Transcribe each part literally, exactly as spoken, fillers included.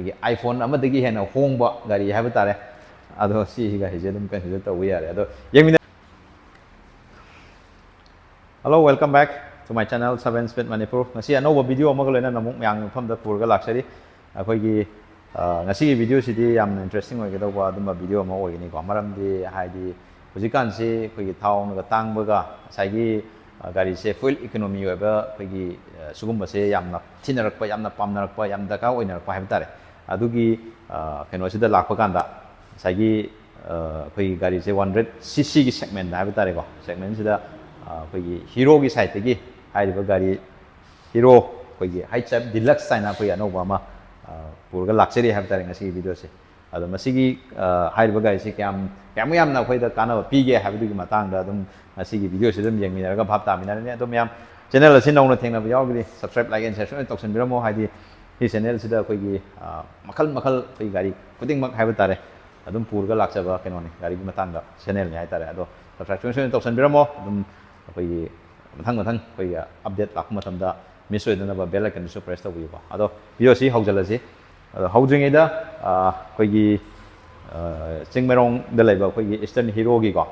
ꯑꯩꯈꯣꯏꯒꯤ iPhone ꯑꯃꯗꯒꯤ ꯍꯦꯟꯅ ꯍꯣꯡꯕ ꯒꯥꯔꯤ ꯍꯥꯏꯕ ꯇꯥꯔꯦ꯫ ꯑꯗꯣ ꯁꯤ ꯒꯥꯔꯤꯁꯦ ꯑꯗꯨꯝ consider ꯇꯧꯕ ꯌꯥꯔꯦ꯫ ꯑꯗꯣ ꯌꯦꯡꯃꯤꯟꯅ Hello, welcome back to my channel, Seven Speed Manipur. ꯉꯁꯤ ꯑꯅꯧꯕ video ꯑꯃꯒ ꯂꯣꯏꯅꯅ ꯑꯃꯨꯛ ꯃꯌꯥꯝꯒꯤ ꯃꯐꯝꯗ ꯄꯨꯔꯒ ꯂꯥꯛꯆꯔꯤ꯫ ꯑꯩꯈꯣꯏꯒꯤ, ꯑ, ꯉꯁꯤꯒꯤ video ꯁꯤꯗꯤ ꯌꯥꯝꯅ interesting ꯑꯣꯏꯒꯗꯧꯕ ꯑꯗꯨꯝꯕ video ꯑꯃ ꯑꯣꯏꯒꯅꯤꯀꯣ꯫ ꯃꯔꯝꯗꯤ ꯍꯥꯏꯗꯤ ꯍꯧꯖꯤꯛꯀꯥꯟꯁꯤ ꯑꯩꯈꯣꯏꯒꯤ ꯊꯥꯎꯅꯒ ꯇꯥꯡꯕꯒ ꯉꯁꯥꯏꯒꯤ, ꯑ, ꯒꯥꯔꯤꯁꯦ fuel economy ꯑꯣꯏꯕ ꯑꯩꯈꯣꯏꯒꯤ, ꯑ, ꯁꯤꯒꯨꯝꯕꯁꯦ ꯌꯥꯝꯅ ꯊꯤꯅꯔꯛꯄ, ꯌꯥꯝꯅ ꯄꯥꯝꯅꯔꯛꯄ, ꯌꯥꯝ ꯗꯔꯀꯥꯔ ꯑꯣꯏꯅꯔꯛꯄ ꯍꯥꯏꯕ ꯇꯥꯔꯦ꯫ ꯑꯗꯨꯒꯤ, ꯑ, ꯀꯩꯅꯣꯁꯤꯗ ꯂꯥꯛꯄ ꯀꯥꯟꯗ ꯉꯁꯥꯏꯒꯤ, ꯑ, ꯑꯩꯈꯣꯏꯒꯤ ꯒꯥꯔꯤꯁꯦ one hundred cc ꯒꯤ segment ꯗ ꯍꯥꯏꯕ ꯇꯥꯔꯦꯀꯣ꯫ Segment ꯁꯤꯗ, ꯑ, ꯑꯩꯈꯣꯏꯒꯤ Hero ꯒꯤ side ꯇꯒꯤ ꯍꯥꯏꯔꯤꯕ ꯒꯥꯔꯤ Hero ꯑꯩꯈꯣꯏꯒꯤ H F Deluxe ꯍꯥꯏꯅ ꯑꯩꯈꯣꯏꯒꯤ ꯑꯅꯧꯕ ꯑꯃ, ꯑ, ꯄꯨꯔꯒ ꯂꯥꯛꯆꯔꯤ ꯍꯥꯏꯕ ꯇꯥꯔꯦ ꯉꯁꯤꯒꯤ video ꯁꯦ꯫ ꯑꯗꯣ ꯃꯁꯤꯒꯤ, ꯑ, ꯍꯥꯏꯔꯤꯕ ꯒꯥꯔꯤꯁꯤ ꯀꯌꯥꯝ, ꯀꯌꯥꯃꯨꯛ ꯌꯥꯝꯅ ꯑꯩꯈꯣꯏꯗ ꯀꯥꯟꯅꯕ ꯄꯤꯒꯦ ꯍꯥꯏꯕꯗꯨꯒꯤ ꯃꯇꯥꯡꯗ ꯑꯗꯨꯝ ꯉꯁꯤꯒꯤ video ꯁꯤ ꯑꯗꯨꯝ ꯌꯦꯡꯃꯤꯟꯅꯔꯒ ꯚꯥꯞ ꯇꯥꯃꯤꯟꯅꯔꯅꯤ꯫ ꯑꯗꯣ ꯃꯌꯥꯝ channel ꯑꯁꯤ ꯅꯧꯅ ꯊꯦꯡꯅꯕ ꯌꯥꯎꯔꯒꯗꯤ subscribe, like and share ꯁꯣꯏꯗꯅ ꯇꯧꯁꯟꯕꯤꯔꯝꯃꯣ꯫ ꯍꯥꯏꯗꯤ ꯁꯤ channel ꯁꯤꯗ ꯑꯩꯈꯣꯏꯒꯤ, ꯑ, ꯃꯈꯜ ꯃꯈꯜ ꯑꯩꯈꯣꯏ ꯒꯥꯔꯤ ꯈꯨꯗꯤꯡꯃꯛ ꯍꯥꯏꯕ ꯇꯥꯔꯦ ꯑꯗꯨꯝ ꯄꯨꯔꯒ ꯂꯥꯛꯆꯕ ꯀꯩꯅꯣꯅꯤ, ꯒꯥꯔꯤꯒꯤ ꯃꯇꯥꯡꯗ channel ꯅꯤ ꯍꯥꯏ ꯇꯥꯔꯦ꯫ ꯑꯗꯣ subscribe ꯁꯣꯏꯗꯅ ꯁꯣꯏꯗꯅ ꯇꯧꯁꯟꯕꯤꯔꯝꯃꯣ꯫ ꯑꯗꯨꯝ ꯑꯩꯈꯣꯏꯒꯤ ꯃꯊꯪ ꯃꯊꯪ ꯑꯩꯈꯣꯏꯒꯤ update ꯂꯥꯛꯄ ꯃꯇꯝꯗ miss ꯑꯣꯏꯗꯅꯕ bell icon ꯗꯨꯁꯨ press ꯇꯧꯕꯤꯌꯨꯀꯣ꯫ ꯑꯗꯣ video ꯁꯤ ꯍꯧꯖꯤꯜꯂꯁꯤ꯫ ꯑꯗꯣ ꯍꯧꯗ꯭ꯔꯤꯉꯩꯗ, ꯑ, ꯑꯩꯈꯣꯏꯒꯤ, ꯑ, ꯆꯤꯡꯃꯩꯔꯣꯡꯗ ꯂꯩꯕ ꯑꯩꯈꯣꯏꯒꯤ Eastern Hero ꯒꯤꯀꯣ,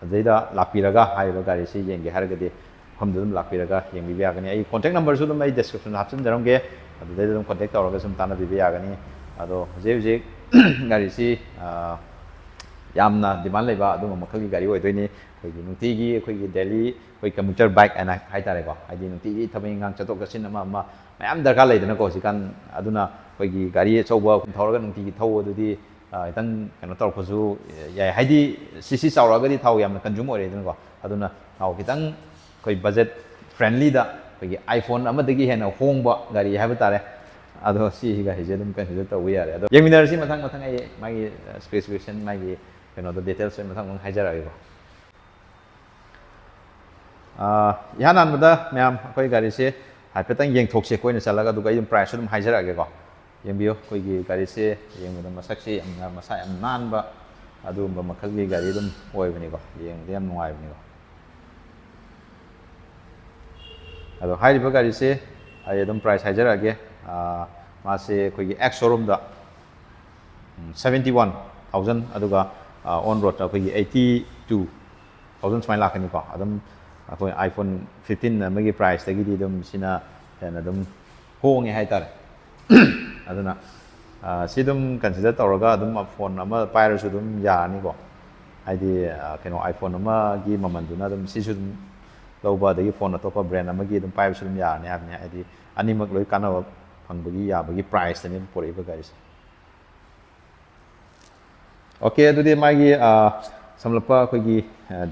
ꯑꯗꯨꯗꯩꯗ ꯂꯥꯛꯄꯤꯔꯒ ꯍꯥꯏꯔꯤꯕ ꯒꯥꯔꯤꯁꯤ ꯌꯦꯡꯒꯦ ꯍꯥꯏꯔꯒꯗꯤ ꯃꯐꯝꯗ ꯑꯗꯨꯝ ꯂꯥꯛꯄꯤꯔꯒ ꯌꯦꯡꯕꯤꯕ ꯌꯥꯒꯅꯤ꯫ ꯑꯩ contact number ꯁꯨ ꯑꯗꯨꯝ ꯑꯩ description ꯗ ꯍꯥꯞꯆꯤꯟꯖꯔꯝꯒꯦ, ꯑꯗꯨꯗꯩꯗ ꯑꯗꯨꯝ contact ꯇꯧꯔꯒ ꯁꯨꯝ ꯇꯥꯟꯅꯕꯤꯕ ꯌꯥꯒꯅꯤ꯫ ꯑꯗꯣ ꯍꯧꯖꯤꯛ ꯍꯧꯖꯤꯛ ꯒꯥꯔꯤꯁꯤ, ꯑ, ꯌꯥꯝꯅ demand ꯂꯩꯕ ꯑꯗꯨꯝꯕ ꯃꯈꯜꯒꯤ ꯒꯥꯔꯤ ꯑꯣꯏꯗꯣꯏꯅꯤ꯫ ꯑꯩꯈꯣꯏꯒꯤ ꯅꯨꯡꯇꯤꯒꯤ ꯑꯩꯈꯣꯏꯒꯤ daily ꯑꯩꯈꯣꯏ commuter bike ꯍꯥꯏꯅ ꯍꯥꯏꯇꯥꯔꯦꯀꯣ, ꯍꯥꯏꯗꯤ ꯅꯨꯡꯇꯤꯒꯤ ꯊꯕꯛ ꯏꯪꯈꯥꯡ ꯆꯠꯊꯣꯛ ꯆꯠꯁꯤꯟ ꯑꯃ ꯑꯃ ꯃꯌꯥꯝ ꯗꯔꯀꯥꯔ ꯂꯩꯗꯅꯀꯣ ꯍꯧꯖꯤꯛꯀꯥꯟ꯫ ꯑꯗꯨꯅ ꯑꯩꯈꯣꯏꯒꯤ ꯒꯥꯔꯤ ꯑꯆꯧꯕ ꯊꯧꯔꯒ ꯅꯨꯡꯇꯤꯒꯤ ꯊꯧꯕꯗꯨꯗꯤ, ꯑ, ꯈꯤꯇꯪ ꯀꯩꯅꯣ ꯇꯧꯔꯛꯄꯁꯨ ꯌꯥꯏ, ꯍꯥꯏꯗꯤ cc ꯆꯥꯎꯔꯛꯑꯒꯗꯤ ꯊꯥꯎ ꯌꯥꯝꯅ consume ꯑꯣꯏꯔꯦꯗꯅꯀꯣ꯫ ꯑꯗꯨꯅ ꯊꯥꯎ ꯈꯤꯇꯪ ꯑꯩꯈꯣꯏ budget friendly ꯗ ꯑꯩꯈꯣꯏꯒꯤ iPhone ꯑꯃꯗꯒꯤ ꯍꯦꯟꯅ ꯍꯣꯡꯕ ꯒꯥꯔꯤ ꯍꯥꯏꯕ ꯇꯥꯔꯦ꯫ ꯑꯗꯣ ꯁꯤ ꯒꯥꯔꯤꯁꯦ ꯑꯗꯨꯝ consider ꯇꯧꯕ ꯌꯥꯔꯦ꯫ ꯑꯗꯣ ꯌꯦꯡꯃꯤꯟꯅꯔꯁꯤ ꯃꯊꯪ ꯃꯊꯪ꯫ ꯑꯩ ꯃꯥꯒꯤ, ꯑ, specification, ꯃꯥꯒꯤ ꯀꯩꯅꯣꯗꯣ, details ꯑꯩ ꯃꯊꯪ ꯃꯊꯪ ꯍꯥꯏꯖꯔꯛꯑꯒꯦꯀꯣ꯫ ꯑ, ꯏꯍꯥꯟ ꯍꯥꯟꯕꯗ ꯃꯌꯥꯝ ꯑꯩꯈꯣꯏ ꯒꯥꯔꯤꯁꯦ ꯍꯥꯏꯐꯦꯠꯇꯪ ꯌꯦꯡꯊꯣꯛꯁꯦ ꯀꯣꯏꯅ ꯆꯠꯂꯒ, ꯑꯗꯨꯒ ꯑꯩ ꯑꯗꯨꯝ price ꯁꯨ ꯑꯗꯨꯝ ꯍꯥꯏꯖꯔꯛꯑꯒꯦꯀꯣ꯫ ꯌꯦꯡꯕꯤꯌꯨ, ꯑꯩꯈꯣꯏꯒꯤ ꯒꯥꯔꯤꯁꯦ ꯌꯦꯡꯕꯗ ꯃꯁꯛꯁꯦ ꯌꯥꯝꯅ, ꯃꯁꯥ ꯌꯥꯝ ꯅꯥꯟꯕ ꯑꯗꯨꯒꯨꯝꯕ ꯃꯈꯜꯒꯤ ꯒꯥꯔꯤ ꯑꯗꯨꯝ ꯑꯣꯏꯕꯅꯤꯀꯣ, ꯌꯦꯡꯕꯗ ꯌꯥꯝ ꯅꯨꯡꯉꯥꯏꯕꯅꯤꯀꯣ꯫ ꯑꯗꯣ ꯍꯥꯏꯔꯤꯕ ꯒꯥꯔꯤꯁꯦ ꯑꯩ ꯑꯗꯨꯝ price ꯍꯥꯏꯖꯔꯛꯑꯒꯦ꯫ ꯑ, ꯃꯥꯁꯦ ꯑꯩꯈꯣꯏꯒꯤ ꯑꯦꯛꯁ ꯁꯣꯔꯨꯝꯗ seventy one thousand, ꯑꯗꯨꯒ ꯑꯣꯟ ꯔꯣꯗꯇ ꯑꯩꯈꯣꯏꯒꯤ eighty two thousand ꯁꯨꯃꯥꯏꯅ ꯂꯥꯛꯀꯅꯤꯀꯣ꯫ ꯑꯗꯨꯝ ꯑꯩꯈꯣꯏ iPhone fifteen ꯑꯃꯒꯤ ꯄ꯭ꯔꯥꯏꯁꯇꯒꯤꯗꯤ ꯑꯗꯨꯝ ꯁꯤꯅ ꯍꯦꯟꯅ ꯑꯗꯨꯝ ꯍꯣꯡꯉꯦ ꯍꯥꯏꯇꯥꯔꯦ꯫ ꯑꯗꯨꯅ ꯁꯤ ꯑꯗꯨꯝ ꯀꯟꯁꯤꯗꯔ ꯇꯧꯔꯒ ꯑꯗꯨꯝ ꯐꯣꯟ ꯑꯃ ꯄꯥꯏꯔꯁꯨ ꯑꯗꯨꯝ ꯌꯥꯔꯅꯤꯀꯣ꯫ ꯍꯥꯏꯗꯤ ꯀꯩꯅꯣ, iPhone ꯑꯃꯒꯤ ꯃꯃꯜꯗꯨꯅ ꯑꯗꯨꯝ ꯁꯤꯁꯨ ꯑꯗꯨꯝ ꯂꯧꯕ, ꯑꯗꯒꯤ ꯐꯣꯟ ꯑꯇꯣꯞꯄ ꯕ꯭ꯔꯦꯟ ꯑꯃꯒꯤ ꯑꯗꯨꯝ ꯄꯥꯏꯕꯁꯨ ꯑꯗꯨꯝ ꯌꯥꯔꯅꯤ ꯍꯥꯏꯕꯅꯤ꯫ ꯍꯥꯏꯗꯤ ꯑꯅꯤꯃꯛ ꯂꯣꯏ ꯀꯥꯟꯅꯕ ꯐꯪꯕꯒꯤ ꯌꯥꯕꯒꯤ ꯄ꯭ꯔꯥꯏꯁꯇꯅꯦꯕ ꯄꯨꯔꯛꯏꯕ ꯒꯥꯔꯤꯁꯦ꯫ ꯑꯣꯀꯦ, ꯑꯗꯨꯗꯤ ꯃꯥꯒꯤ ꯁꯝꯂꯞꯄ ꯑꯩꯈꯣꯏꯒꯤ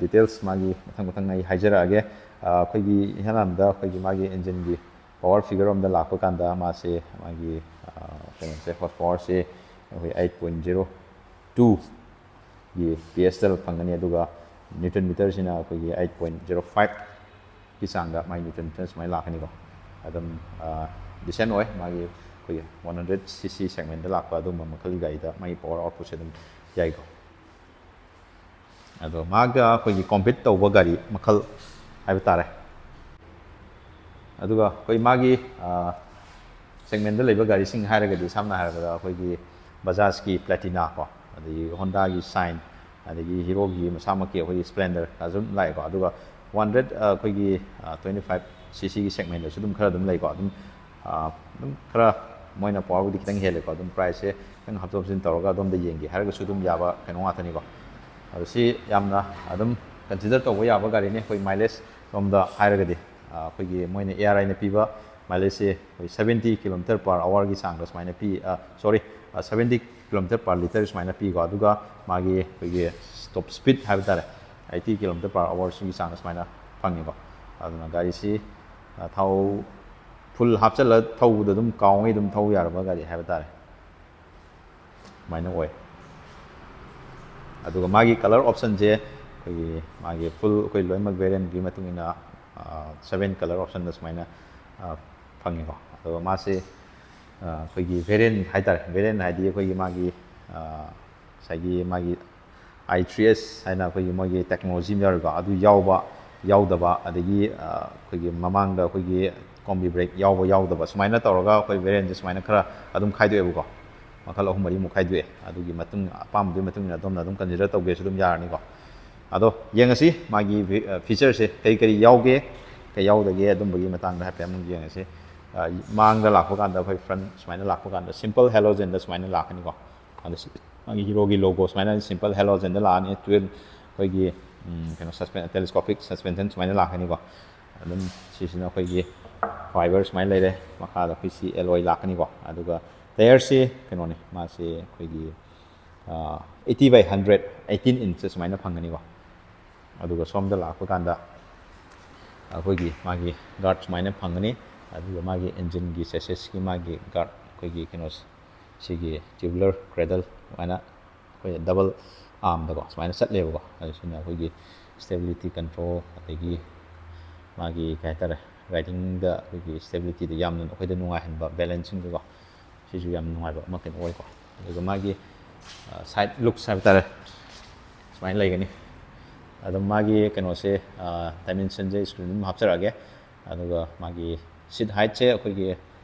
ꯗꯤꯇꯦꯜꯁ ꯃꯥꯒꯤ ꯃꯊꯪ ꯃꯊꯪ ꯑꯩ ꯍꯥꯏꯖꯔꯛꯑꯒꯦ꯫ ꯑꯩꯈꯣꯏꯒꯤ ꯏꯍꯥꯟ ꯍꯥꯟꯕꯗ ꯑꯩꯈꯣꯏꯒꯤ ꯃꯥꯒꯤ ꯏꯟꯖꯤꯟꯒꯤ ꯄꯥꯋꯔ ꯐꯤꯒꯔ ꯑꯃꯗ ꯂꯥꯛꯄ ꯀꯥꯟꯗ ꯃꯥꯁꯦ ꯃꯥꯒꯤ ꯀꯩꯅꯣꯁꯦ, ꯍꯣꯔꯁ ꯄꯥꯋꯔꯁꯦ ꯑꯩꯈꯣꯏ eight point zero two ꯒꯤ P S ꯇ ꯐꯪꯒꯅꯤ꯫ ꯑꯗꯨꯒ ꯅ꯭ꯌꯨꯇꯟ ꯃꯤꯇꯔꯁꯤꯅ ꯑꯩꯈꯣꯏꯒꯤ eight point zero five ꯀꯤ ꯆꯥꯡꯗ ꯃꯥꯒꯤ ꯅ꯭ꯌꯨꯇꯟ ꯃꯤꯇꯔ ꯁꯨꯃꯥꯏꯅ ꯂꯥꯛꯀꯅꯤꯀꯣ꯫ ꯑꯗꯨꯝ ꯗꯤꯁꯦꯟ ꯑꯣꯏ ꯃꯥꯒꯤ ꯑꯩꯈꯣꯏꯒꯤ one hundred C C segment ꯇ ꯂꯥꯛꯄ ꯑꯗꯨꯒꯨꯝꯕ ꯃꯈꯜꯒꯤ ꯒꯥꯔꯤꯗ ꯃꯥꯒꯤ ꯄꯥꯋꯔ ꯑꯥꯎꯠꯄꯨꯠꯁꯦ ꯑꯗꯨꯝ ꯌꯥꯏꯀꯣ꯫ ꯑꯗꯣ ꯃꯥꯒ ꯑꯩꯈꯣꯏꯒꯤ ꯀꯣꯝꯄꯤꯠ ꯇꯧꯕ ꯒꯥꯔꯤ ꯃꯈꯜ ꯍꯥꯏꯕ ꯇꯥꯔꯦ꯫ ꯑꯗꯨꯒ ꯑꯩꯈꯣꯏ ꯃꯥꯒꯤ ꯁꯦꯒꯃꯦꯟꯗ ꯂꯩꯕ ꯒꯥꯔꯤꯁꯤꯡ ꯍꯥꯏꯔꯒꯗꯤ, ꯁꯝꯅ ꯍꯥꯏꯔꯕꯗ ꯑꯩꯈꯣꯏꯒꯤ ꯕꯖꯥꯖꯀꯤ ꯄ꯭ꯂꯦꯇꯤꯅꯥ ꯀꯣ, ꯑꯗꯒꯤ ꯍꯣꯟꯗꯥꯒꯤ ꯁꯥꯏꯟ, ꯑꯗꯒꯤ ꯍꯤꯔꯣꯒꯤ ꯃꯁꯥꯃꯛꯀꯤ ꯑꯩꯈꯣꯏꯒꯤ ꯁ꯭ꯄ꯭ꯂꯦꯟꯗꯔ ꯑꯗꯨꯝ ꯂꯥꯛꯑꯦꯀꯣ꯫ ꯑꯗꯨꯒ one hundred ꯑꯩꯈꯣꯏꯒꯤ twenty five C C ꯒꯤ ꯁꯦꯒꯃꯦꯟꯗꯁꯨ ꯑꯗꯨꯝ ꯈꯔ ꯑꯗꯨꯝ ꯂꯩꯀꯣ꯫ ꯑꯗꯨꯝ ꯑꯗꯨꯝ ꯈꯔ ꯃꯣꯏꯅ ꯄꯥꯋꯔꯕꯨꯗꯤ ꯈꯤꯇꯪ ꯍꯦꯜꯂꯦꯀꯣ꯫ ꯑꯗꯨꯝ ꯄ꯭ꯔꯥꯏꯁꯁꯦ ꯈꯤꯇꯪ ꯍꯥꯞꯇꯣꯛ ꯍꯥꯞꯆꯤꯟ ꯇꯧꯔꯒ ꯑꯗꯣꯝꯗ ꯌꯦꯡꯒꯦ ꯍꯥꯏꯔꯒꯁꯨ ꯑꯗꯨꯝ ꯌꯥꯕ ꯀꯩꯅꯣ ꯉꯥꯛꯇꯅꯤꯀꯣ꯫ ꯑꯗꯣ ꯁꯤ ꯌꯥꯝꯅ ꯑꯗꯨꯝ ꯀꯟꯁꯤꯗꯔ ꯇꯧꯕ ꯌꯥꯕ ꯒꯥꯔꯤꯅꯤ꯫ ꯑꯩꯈꯣꯏ ꯃꯥꯏꯂꯦꯖ ꯔꯣꯝꯗ ꯍꯥꯏꯔꯒꯗꯤ, ꯑꯩꯈꯣꯏꯒꯤ ꯃꯣꯏꯅ A R I ꯅ ꯄꯤꯕ ꯃꯥꯏꯂꯦꯖꯁꯦ ꯑꯩꯈꯣꯏ seventy kilometer per hour ꯒꯤ ꯆꯥꯡꯗ ꯁꯨꯃꯥꯏꯅ ꯄꯤ, sorry, seventy kilometer per litre ꯁꯨꯃꯥꯏꯅ ꯄꯤꯀꯣ꯫ ꯑꯗꯨꯒ ꯃꯥꯒꯤ ꯑꯩꯈꯣꯏꯒꯤ ꯇꯣꯞ ꯁ꯭ꯄꯤꯠ ꯍꯥꯏꯕ ꯇꯥꯔꯦ, eighty kilometer per hour ꯁꯤꯒꯤ ꯆꯥꯡꯗ ꯁꯨꯃꯥꯏꯅ ꯐꯪꯉꯦꯕ꯫ ꯑꯗꯨꯅ ꯒꯥꯔꯤꯁꯤ ꯊꯥꯎ ꯐꯨꯜ ꯍꯥꯞꯆꯤꯜꯂ ꯊꯧꯕꯗ ꯑꯗꯨꯝ ꯀꯥꯎꯉꯩ ꯑꯗꯨꯝ ꯊꯧ ꯌꯥꯔꯕ ꯒꯥꯔꯤ ꯍꯥꯏꯕ ꯇꯥꯔꯦ꯫ ꯑꯗꯨꯃꯥꯏꯅ ꯑꯣꯏ꯫ ꯑꯗꯨꯒ ꯃꯥꯒꯤ ꯀꯂꯔ ꯑꯣꯞꯁꯟꯁꯦ ꯑꯩꯈꯣꯏꯒꯤ ꯃꯥꯒꯤ ꯐꯨꯜ, ꯑꯩꯈꯣꯏ ꯂꯣꯏꯅꯃꯛ ꯚꯦꯔꯤꯌꯟꯒꯤ ꯃꯇꯨꯡ ꯏꯟꯅ seven colour option ꯗ ꯁꯨꯃꯥꯏꯅ ꯐꯪꯉꯦꯀꯣ꯫ ꯑꯗꯨꯒ ꯃꯥꯁꯦ ꯑꯩꯈꯣꯏꯒꯤ ꯚꯦꯔꯤꯌꯟ ꯍꯥꯏꯇꯥꯔꯦ, ꯚꯦꯔꯤꯌꯟ ꯍꯥꯏꯗꯤ ꯑꯩꯈꯣꯏꯒꯤ ꯃꯥꯒꯤ ꯉꯁꯥꯏꯒꯤ ꯃꯥꯒꯤ I three S ꯍꯥꯏꯅ ꯑꯩꯈꯣꯏꯒꯤ ꯃꯣꯏꯒꯤ ꯇꯦꯛꯅꯣꯂꯣꯖꯤ ꯑꯃ ꯌꯥꯎꯔꯤꯀꯣ, ꯑꯗꯨ ꯌꯥꯎꯕ ꯌꯥꯎꯗꯕ, ꯑꯗꯒꯤ ꯑꯩꯈꯣꯏꯒꯤ ꯃꯃꯥꯡꯗ ꯑꯩꯈꯣꯏꯒꯤ ꯀꯣꯝꯕꯤ ꯕ꯭ꯔꯦꯛ ꯌꯥꯎꯕ ꯌꯥꯎꯗꯕ ꯁꯨꯃꯥꯏꯅ ꯇꯧꯔꯒ ꯑꯩꯈꯣꯏ ꯚꯦꯔꯤꯌꯦꯟꯁꯦ ꯁꯨꯃꯥꯏꯅ ꯈꯔ ꯑꯗꯨꯝ ꯈꯥꯏꯗꯣꯛꯑꯦꯕꯀꯣ꯫ ꯃꯈꯜ ꯑꯍꯨꯝ ꯃꯔꯤꯃꯨꯛ ꯈꯥꯏꯗꯣꯛꯑꯦ꯫ ꯑꯗꯨꯒꯤ ꯃꯇꯨꯡ, ꯑꯄꯥꯝꯕꯗꯨꯒꯤ ꯃꯇꯨꯡ ꯏꯟꯅ ꯑꯗꯣꯝꯅ ꯑꯗꯨꯝ ꯀꯟꯁꯤꯗꯔ ꯇꯧꯒꯦꯁꯨ ꯑꯗꯨꯝ ꯌꯥꯔꯅꯤꯀꯣ꯫ ꯑꯗꯣ ꯌꯦꯡꯉꯁꯤ ꯃꯥꯒꯤ ꯐꯤꯆꯔꯁꯦ ꯀꯔꯤ ꯀꯔꯤ ꯌꯥꯎꯒꯦ, ꯀꯩ ꯌꯥꯎꯗꯒꯦ, ꯑꯗꯨꯝꯕꯒꯤ ꯃꯇꯥꯡꯗ ꯍꯥꯏꯐꯦꯠ ꯑꯃꯨꯛ ꯌꯦꯡꯉꯁꯤ꯫ ꯑ, ꯃꯥꯡꯗ ꯂꯥꯛꯄ ꯀꯥꯟꯗ, ꯑꯩꯈꯣꯏ ꯐ꯭ꯔꯟ ꯁꯨꯃꯥꯏꯅ ꯂꯥꯛꯄ ꯀꯥꯟꯗ ꯁꯤꯝꯄꯜ ꯍꯦꯂꯣꯖꯦꯟꯗ ꯁꯨꯃꯥꯏꯅ ꯂꯥꯛꯀꯅꯤꯀꯣ꯫ ꯑꯗ ꯁꯤ-, ꯃꯥꯒꯤ ꯍꯤꯔꯣꯒꯤ ꯂꯣꯒꯣ ꯁꯨꯃꯥꯏꯅ ꯁꯤꯝꯄꯜ ꯍꯦꯂꯣꯖꯦꯟꯗ ꯂꯥꯛꯑꯅꯤ꯫ ꯇꯨꯌꯦꯜꯞ ꯑꯩꯈꯣꯏꯒꯤ, ꯎꯝ, ꯀꯩꯅꯣ, ꯁꯁꯄꯦꯟ, ꯇꯦꯂꯦꯁꯀꯣꯄꯤꯛ ꯁꯁꯄꯦꯟꯁꯟ ꯁꯨꯃꯥꯏꯅ ꯂꯥꯛꯀꯅꯤꯀꯣ꯫ ꯑꯗꯨꯝ ꯁꯤꯁꯤꯅ ꯑꯩꯈꯣꯏꯒꯤ ꯐꯥꯏꯕꯔ ꯁꯨꯃꯥꯏꯅ ꯂꯩꯔꯦ꯫ ꯃꯈꯥꯗ ꯑꯩꯈꯣꯏ ꯁꯤ ꯑꯦꯂꯣꯏ ꯂꯥꯛꯀꯅꯤꯀꯣ꯫ ꯑꯗꯨꯒ ꯇꯌꯔꯁꯤ ꯀꯩꯅꯣꯅꯤ, ꯃꯥꯁꯤ ꯑꯩꯈꯣꯏꯒꯤ, ꯑ, eighty by hundred, eighteen inch ꯁꯨꯃꯥꯏꯅ ꯐꯪꯒꯅꯤꯀꯣ꯫ ꯑꯗꯨꯒ ꯁꯣꯝꯗ ꯂꯥꯛꯄ ꯀꯥꯟꯗ ꯑꯩꯈꯣꯏꯒꯤ ꯃꯥꯒꯤ ꯒꯥꯔꯗ ꯁꯨꯃꯥꯏꯅ ꯐꯪꯒꯅꯤ꯫ ꯑꯗꯨꯒ ꯃꯥꯒꯤ ꯏꯟꯖꯤꯟꯒꯤ ꯆꯦꯁꯤꯁꯀꯤ ꯃꯥꯒꯤ ꯒꯥꯔꯗ, ꯑꯩꯈꯣꯏꯒꯤ ꯀꯩꯅꯣꯁꯦ, ꯁꯤꯒꯤ ꯇ꯭ꯌꯨꯕꯨꯂꯔ ꯀ꯭ꯔꯦꯗꯜ ꯁꯨꯃꯥꯏꯅ ꯑꯩꯈꯣꯏ ꯗꯕꯜ ꯑꯥꯔꯝꯗꯀꯣ ꯁꯨꯃꯥꯏꯅ ꯆꯠꯂꯦꯕꯀꯣ꯫ ꯑꯗꯨꯁꯤꯅ ꯑꯩꯈꯣꯏꯒꯤ ꯁ꯭ꯇꯦꯕꯤꯂꯤꯇꯤ ꯀꯟꯇ꯭ꯔꯣꯜ, ꯑꯗꯒꯤ ꯃꯥꯒꯤ ꯀꯩ ꯍꯥꯏꯇꯥꯔꯦ, ꯔꯥꯏꯗꯤꯡꯗ ꯑꯩꯈꯣꯏꯒꯤ ꯁ꯭ꯇꯦꯕꯤꯂꯤꯇꯤꯗ ꯌꯥꯝꯅ ꯑꯩꯈꯣꯏꯗ ꯅꯨꯡꯉꯥꯏꯍꯟꯕ, ꯕꯦꯂꯦꯟꯁꯤꯡꯗꯀꯣ꯫ ꯁꯤꯁꯨ ꯌꯥꯝ ꯅꯨꯡꯉꯥꯏꯕ ꯑꯃ ꯀꯩꯅꯣ ꯑꯣꯏꯀꯣ꯫ ꯑꯗꯨꯒ ꯃꯥꯒꯤ, ꯑ, ꯁꯥꯏꯠ ꯂꯨꯛꯁ ꯍꯥꯏꯕ ꯇꯥꯔꯦ, ꯁꯨꯃꯥꯏꯅ ꯂꯩꯒꯅꯤ꯫ ꯑꯗꯨꯝ ꯃꯥꯒꯤ ꯀꯩꯅꯣꯁꯦ, ꯑ, ꯗꯥꯏꯃꯦꯟꯁꯟꯁꯦ ꯁ꯭ꯀ꯭ꯔꯤꯟ ꯑꯗꯨꯝ ꯍꯥꯞꯆꯔꯛꯑꯒꯦ꯫ ꯑꯗꯨꯒ ꯃꯥꯒꯤ ꯁꯤꯠ ꯍꯥꯏꯠꯁꯦ ꯑꯩꯈꯣꯏꯒꯤ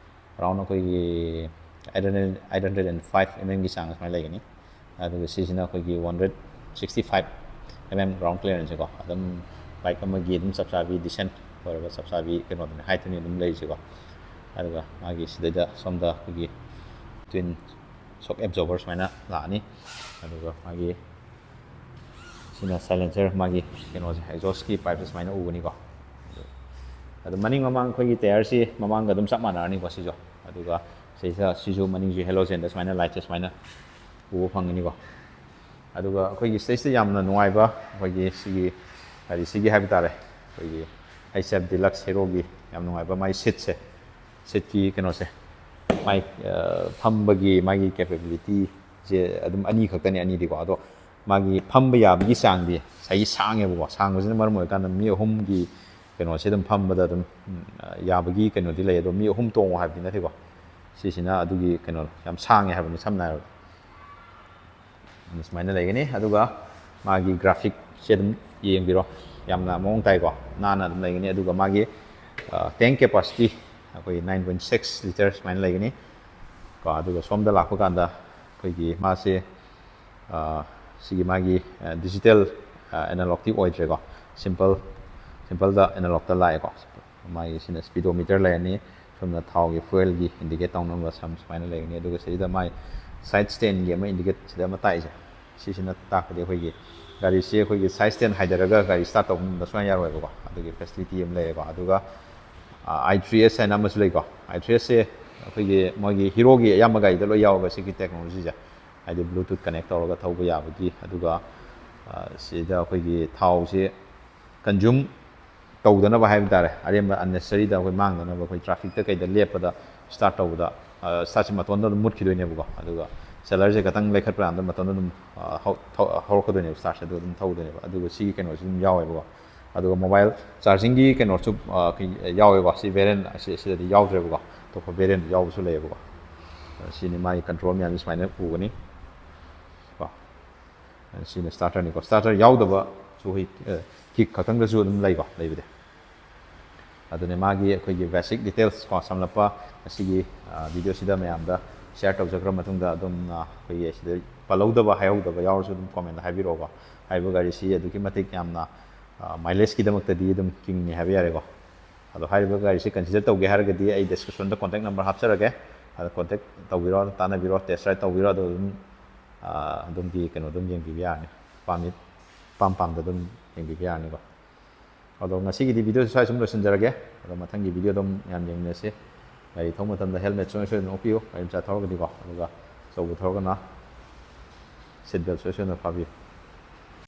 ꯑꯦꯔꯥꯎꯟ ꯑꯩꯈꯣꯏꯒꯤ eight hundred, eight hundred and five mm ꯒꯤ ꯆꯥꯡ ꯁꯨꯃꯥꯏꯅ ꯂꯩꯒꯅꯤ꯫ ꯑꯗꯨꯒ ꯁꯤꯁꯤꯅ ꯑꯩꯈꯣꯏꯒꯤ one hundred sixty five mm ground ꯀ꯭ꯂꯤꯌꯥꯔꯦꯟꯁꯁꯦꯀꯣ꯫ ꯑꯗꯨꯝ ꯕꯥꯏꯛ ꯑꯃꯒꯤ ꯑꯗꯨꯝ ꯆꯞ ꯆꯥꯕꯤ, ꯗꯤꯁꯦꯟ ꯑꯣꯏꯔꯕ ꯆꯞ ꯆꯥꯕꯤ ꯀꯩꯅꯣꯗꯨꯅꯤ, ꯍꯥꯏꯠꯇꯨꯅꯤ ꯑꯗꯨꯝ ꯂꯩꯔꯤꯁꯦꯀꯣ꯫ ꯑꯗꯨꯒ ꯃꯥꯒꯤ ꯁꯤꯗꯩꯗ ꯁꯣꯝꯗ ꯑꯩꯈꯣꯏꯒꯤ ꯇ꯭ꯋꯤꯟ ꯁꯣꯛ ꯑꯦꯕꯖꯣꯔꯕꯔ ꯁꯨꯃꯥꯏꯅ ꯂꯥꯛꯑꯅꯤ꯫ ꯑꯗꯨꯒ ꯃꯥꯒꯤ ꯁꯤꯅ ꯁꯥꯏꯂꯦꯟꯁꯔ, ꯃꯥꯒꯤ ꯀꯩꯅꯣꯁꯦ, ꯑꯦꯛꯖꯣꯁꯀꯤ ꯄꯥꯏꯞꯁꯦ ꯁꯨꯃꯥꯏꯅ ꯎꯒꯅꯤꯀꯣ꯫ ꯑꯗꯨ ꯃꯅꯤꯡ ꯃꯃꯥꯡ ꯑꯩꯈꯣꯏꯒꯤ ꯇꯌꯔꯁꯤ ꯃꯃꯥꯡꯒ ꯑꯗꯨꯝ ꯆꯞ ꯃꯥꯟꯅꯔꯅꯤꯀꯣ꯫ ꯁꯤꯁꯨ, ꯑꯗꯨꯒ ꯁꯤꯁꯤꯗ, ꯁꯤꯁꯨ ꯃꯅꯤꯡꯁꯨ ꯍꯦꯂꯣꯖꯦꯟꯗ ꯁꯨꯃꯥꯏꯅ ꯂꯥꯏꯠꯁꯦ ꯁꯨꯃꯥꯏꯅ ꯎꯕ ꯐꯪꯒꯅꯤꯀꯣ꯫ ꯑꯗꯨꯒ ꯑꯩꯈꯣꯏꯒꯤ ꯁꯤꯗꯩꯁꯤꯗ ꯌꯥꯝꯅ ꯅꯨꯡꯉꯥꯏꯕ, ꯑꯩꯈꯣꯏꯒꯤ ꯁꯤꯒꯤ, ꯍꯥꯏꯗꯤ ꯁꯤꯒꯤ ꯍꯥꯏꯕ ꯇꯥꯔꯦ, ꯑꯩꯈꯣꯏꯒꯤ H F Deluxe ꯍꯦꯔꯣꯒꯤ ꯌꯥꯝ ꯅꯨꯡꯉꯥꯏꯕ ꯃꯥꯒꯤ ꯁꯤꯠꯁꯦ, ꯁꯤꯠꯀꯤ ꯀꯩꯅꯣꯁꯦ, ꯃꯥꯏ, ꯑ, ꯐꯝꯕꯒꯤ ꯃꯥꯒꯤ ꯀꯦꯄꯦꯕꯤꯂꯤꯇꯤꯁꯦ ꯑꯗꯨꯝ ꯑꯅꯤ ꯈꯛꯇꯅꯤ, ꯑꯅꯤꯗꯤꯀꯣ꯫ ꯑꯗꯣ ꯃꯥꯒꯤ ꯐꯝꯕ ꯌꯥꯕꯒꯤ ꯆꯥꯡꯗꯤ ꯉꯁꯥꯏꯒꯤ ꯁꯥꯡꯉꯦꯕꯀꯣ꯫ ꯁꯥꯡꯕꯁꯤꯅ ꯃꯔꯝ ꯑꯣꯏꯔꯀꯥꯟꯗ ꯃꯤ ꯑꯍꯨꯝꯒꯤ ꯀꯩꯅꯣꯁꯦ ꯑꯗꯨꯝ ꯐꯝꯕꯗ ꯑꯗꯨꯝ, ꯎꯝ, ꯌꯥꯕꯒꯤ ꯀꯩꯅꯣꯗꯤ ꯂꯩ꯫ ꯑꯗꯣ ꯃꯤ ꯑꯍꯨꯝ ꯇꯣꯡꯉꯣ ꯍꯥꯏꯕꯗꯤ ꯅꯠꯇꯦꯀꯣ꯫ ꯁꯤꯁꯤꯅ ꯑꯗꯨꯒꯤ ꯀꯩꯅꯣ ꯌꯥꯝ ꯁꯥꯡꯉꯦ ꯍꯥꯏꯕꯅꯤ, ꯁꯝꯅ ꯍꯥꯏꯔꯕꯗ꯫ ꯑꯗꯨ ꯁꯨꯃꯥꯏꯅ ꯂꯩꯒꯅꯤ꯫ ꯑꯗꯨꯒ ꯃꯥꯒꯤ ꯒ꯭ꯔꯥꯐꯤꯛꯁꯦ ꯑꯗꯨꯝ ꯌꯦꯡꯕꯤꯔꯣ, ꯌꯥꯝꯅ ꯃꯑꯣꯡ ꯇꯥꯏꯀꯣ, ꯅꯥꯟꯅ ꯑꯗꯨꯝ ꯂꯩꯒꯅꯤ꯫ ꯑꯗꯨꯒ ꯃꯥꯒꯤ, ꯇꯦꯡ ꯀꯦꯄꯥꯁꯤꯇꯤ ꯑꯩꯈꯣꯏ ꯅꯥꯏꯟ ꯄꯣꯏꯟ ꯁꯤꯛꯁ ꯂꯤꯇꯔ ꯁꯨꯃꯥꯏꯅ ꯂꯩꯒꯅꯤ ꯀꯣ꯫ ꯑꯗꯨꯒ ꯁꯣꯝꯗ ꯂꯥꯛꯄ ꯀꯥꯟꯗ ꯑꯩꯈꯣꯏꯒꯤ ꯃꯥꯁꯦ, ꯑ, ꯁꯤꯒꯤ ꯃꯥꯒꯤ ꯗꯤꯖꯤꯇꯦꯜ ꯑꯦꯅꯥꯂꯣꯛꯇꯤ ꯑꯣꯏꯗ꯭ꯔꯦꯀꯣ꯫ ꯁꯤꯝꯄꯜ ꯁꯤꯝꯄꯜꯗ ꯑꯦꯅꯥꯂꯣꯛꯇ ꯂꯥꯛꯑꯦꯀꯣ꯫ ꯃꯥꯒꯤ ꯁꯤꯅ ꯁ꯭ꯄꯤꯗꯣꯃꯤꯇꯔ ꯂꯩꯔꯅꯤ, ꯁꯣꯝꯅ ꯊꯥꯎꯒꯤ ꯐ꯭ꯌꯨꯑꯦꯜꯒꯤ ꯏꯟꯗꯤꯀꯦꯠ ꯇꯧꯅꯕ ꯁꯝ ꯁꯨꯃꯥꯏꯅ ꯂꯩꯒꯅꯤ꯫ ꯑꯗꯨꯒ ꯁꯤꯗ ꯃꯥꯏ ꯁꯥꯏꯠ ꯁ꯭ꯇꯦꯟꯒꯤ ꯑꯃ ꯏꯟꯗꯤꯀꯦꯠ ꯁꯤꯗ ꯑꯃ ꯇꯥꯛꯏꯁꯦ, ꯁꯤꯁꯤꯅ ꯇꯥꯛꯄꯗꯤ ꯑꯩꯈꯣꯏꯒꯤ ꯒꯥꯔꯤꯁꯦ ꯑꯩꯈꯣꯏꯒꯤ ꯁꯥꯏꯠ ꯁ꯭ꯇꯦꯟ ꯍꯥꯏꯗꯔꯒ ꯒꯥꯔꯤ ꯁ꯭ꯇꯥꯔꯠ ꯇꯧꯕ ꯉꯝꯕ ꯁꯨꯡꯌꯥ ꯌꯥꯔꯣꯏꯕꯀꯣ꯫ ꯑꯗꯨꯒꯤ ꯐꯦꯁꯤꯂꯤꯇꯤ ꯑꯃ ꯂꯩꯔꯦꯀꯣ꯫ ꯑꯗꯨꯒ ꯑꯥꯏ ꯊ꯭ꯔꯤ ꯑꯦꯁ ꯍꯥꯏꯅ ꯑꯃꯁꯨ ꯂꯩꯀꯣ꯫ ꯑꯥꯏ ꯊ꯭ꯔꯤ ꯑꯦꯁꯁꯦ ꯑꯩꯈꯣꯏꯒꯤ ꯃꯣꯏꯒꯤ ꯍꯤꯔꯣꯒꯤ ꯑꯌꯥꯝꯕ ꯒꯥꯔꯤꯗ ꯂꯣꯏ ꯌꯥꯎꯋꯦꯕ ꯁꯤꯒꯤ ꯇꯦꯛꯅꯣꯂꯣꯖꯤꯁꯦ, ꯍꯥꯏꯗꯤ ꯕ꯭ꯂꯨꯇꯨꯠ ꯀꯅꯦꯛ ꯇꯧꯔꯒ ꯊꯧꯕ ꯌꯥꯕꯒꯤ꯫ ꯑꯗꯨꯒ ꯑ, ꯁꯤꯗ ꯑꯩꯈꯣꯏꯒꯤ ꯊꯥꯎꯁꯤ ꯀꯟꯖꯨꯝ ꯇꯧꯗꯅꯕ ꯍꯥꯏꯕ ꯇꯥꯔꯦ, ꯑꯔꯦꯝꯕ ꯑꯟꯅꯦꯁꯔꯤꯗ ꯑꯩꯈꯣꯏ ꯃꯥꯡꯗꯅꯕ, ꯑꯩꯈꯣꯏ ꯇ꯭ꯔꯥꯐꯤꯛꯇ ꯀꯩꯗ ꯂꯦꯞꯄꯗ ꯁ꯭ꯇꯥꯔꯠ ꯇꯧꯕꯗ ꯁ꯭ꯇꯥꯔꯠꯁꯦ ꯃꯇꯣꯟꯗ ꯑꯗꯨꯝ ꯃꯨꯠꯈꯤꯗꯣꯏꯅꯦꯕꯀꯣ꯫ ꯑꯗꯨꯒ ꯁꯦꯂꯔꯁꯦ ꯈꯇꯪ ꯂꯩꯈꯠꯄ ꯀꯥꯟꯗ ꯃꯇꯣꯟꯗ ꯑꯗꯨꯝ ꯑ, ꯍꯧ-, ꯊꯧ-, ꯍꯧꯔꯛꯀꯗꯣꯏꯅꯦꯕ, ꯁ꯭ꯇꯥꯔꯠꯁꯦ ꯑꯗꯨꯒ ꯑꯗꯨꯝ ꯊꯧꯗꯣꯏꯅꯦꯕ꯫ ꯑꯗꯨꯒ ꯁꯤꯒꯤ ꯀꯩꯅꯣꯁꯨ ꯑꯗꯨꯝ ꯌꯥꯎꯋꯦꯕꯀꯣ꯫ ꯑꯗꯨꯒ ꯃꯣꯕꯥꯏꯜ ꯆꯥꯔꯖꯤꯡꯒꯤ ꯀꯩꯅꯣꯁꯨ ꯑ, ꯀꯩ-, ꯌꯥꯎꯋꯦꯀꯣ꯫ ꯁꯤ ꯚꯦꯔꯤꯌꯦꯟ ꯑꯁꯤ, ꯑꯁꯤꯗꯗꯤ ꯌꯥꯎꯗ꯭ꯔꯦꯕꯀꯣ, ꯑꯇꯣꯞꯄ ꯚꯦꯔꯤꯌꯦꯟ ꯌꯥꯎꯕꯁꯨ ꯂꯩꯌꯦꯕꯀꯣ꯫ ꯑ, ꯁꯤꯅꯤ ꯃꯥꯒꯤ ꯀꯟꯇ꯭ꯔꯣꯜ ꯃꯌꯥꯝꯁꯦ ꯁꯨꯃꯥꯏꯅ ꯎꯒꯅꯤ ꯀꯣ꯫ ꯑ, ꯁꯤꯅ ꯁ꯭ꯇꯥꯔꯇꯔꯅꯤꯀꯣ꯫ ꯁ꯭ꯇꯥꯔꯇꯔ ꯌꯥꯎꯗꯕꯁꯨ ꯑꯩꯈꯣꯏ, ꯑ, ꯀꯤꯛ ꯈꯛꯇꯪꯗꯁꯨ ꯑꯗꯨꯝ ꯂꯩꯀꯣ, ꯂꯩꯕꯗꯤ꯫ ꯑꯗꯨꯅꯦ ꯃꯥꯒꯤ ꯑꯩꯈꯣꯏꯒꯤ ꯕꯦꯁꯤꯛ ꯗꯤꯇꯦꯜꯁ ꯀꯣ, ꯁꯝꯂꯞꯄ ꯑꯁꯤꯒꯤ, ꯑ, ꯚꯤꯗꯤꯑꯣꯁꯤꯗ ꯃꯌꯥꯝꯗ ꯁꯤꯌꯔ ꯇꯧꯖꯈ꯭ꯔ ꯃꯇꯨꯡꯗ ꯑꯗꯨꯝ, ꯑ, ꯑꯩꯈꯣꯏꯒꯤ ꯁꯤꯗ ꯄꯜꯍꯧꯗꯕ, ꯍꯥꯏꯍꯧꯗꯕ ꯌꯥꯎꯔꯁꯨ ꯑꯗꯨꯝ ꯀꯣꯃꯦꯟꯗ ꯍꯥꯏꯕꯤꯔꯛꯑꯣꯀꯣ꯫ ꯍꯥꯏꯔꯤꯕ ꯒꯥꯔꯤꯁꯤ ꯑꯗꯨꯛꯀꯤ ꯃꯇꯤꯛ ꯌꯥꯝꯅ, ꯑ, ꯃꯥꯏꯂꯦꯖꯀꯤꯗꯃꯛꯇꯗꯤ ꯑꯗꯨꯝ ꯀꯤꯡꯅꯤ ꯍꯥꯏꯕ ꯌꯥꯔꯦꯀꯣ꯫ ꯑꯗꯣ ꯍꯥꯏꯔꯤꯕ ꯒꯥꯔꯤꯁꯤ ꯀꯟꯁꯤꯗꯔ ꯇꯧꯒꯦ ꯍꯥꯏꯔꯒꯗꯤ ꯑꯩ ꯗꯤꯁꯀ꯭ꯔꯤꯞꯁꯟꯗ ꯀꯣꯟꯇꯦꯛ ꯅꯝꯕꯔ ꯍꯥꯞꯆꯔꯒꯦ꯫ ꯑꯗ ꯀꯣꯟꯇꯦꯛ ꯇꯧꯕꯤꯔꯣ, ꯇꯥꯟꯅꯕꯤꯔꯣ, ꯇꯦꯁ ꯗ꯭ꯔꯥꯏꯚ ꯇꯧꯕꯤꯔꯣ꯫ ꯑꯗꯣ ꯑꯗꯨꯝ, ꯑ, ꯑꯗꯣꯝꯒꯤ ꯀꯩꯅꯣ ꯑꯗꯨꯝ ꯌꯦꯡꯕꯤꯕ ꯌꯥꯔꯅꯤ, ꯑꯄꯥꯝꯃꯤ-, ꯑꯄꯥꯝ ꯄꯥꯝꯗ ꯑꯗꯨꯝ ꯌꯦꯡꯕꯤꯕ ꯌꯥꯔꯅꯤꯀꯣ꯫ ꯑꯗꯣ ꯉꯁꯤꯒꯤꯗꯤ ꯚꯤꯗꯤꯑꯣꯁꯤ ꯁ꯭ꯋꯥꯏ ꯁꯨꯝ ꯂꯣꯏꯁꯤꯟꯖꯔꯒꯦ꯫ ꯑꯗꯣ ꯃꯊꯪꯒꯤ ꯚꯤꯗꯤꯑꯣꯗ ꯑꯃꯨꯛ ꯃꯌꯥꯝ ꯌꯦꯡꯃꯤꯟꯅꯁꯤ꯫ ꯒꯥꯔꯤ ꯊꯧꯕ ꯃꯇꯝꯗ ꯍꯦꯜꯃꯦꯠ ꯁꯨꯡꯁꯣꯏ ꯁꯣꯏꯗꯅ ꯎꯞꯄꯤꯌꯨ, ꯒꯥꯔꯤ ꯃꯆꯥ ꯊꯧꯔꯒꯗꯤꯀꯣ꯫ ꯑꯗꯨꯒ ꯑꯆꯧꯕ ꯊꯧꯔꯒꯅ ꯁꯤꯠ ꯕꯦꯜ ꯁꯨꯡꯁꯣꯏ ꯁꯣꯏꯗꯅ ꯐꯥꯕꯤꯌꯨ꯫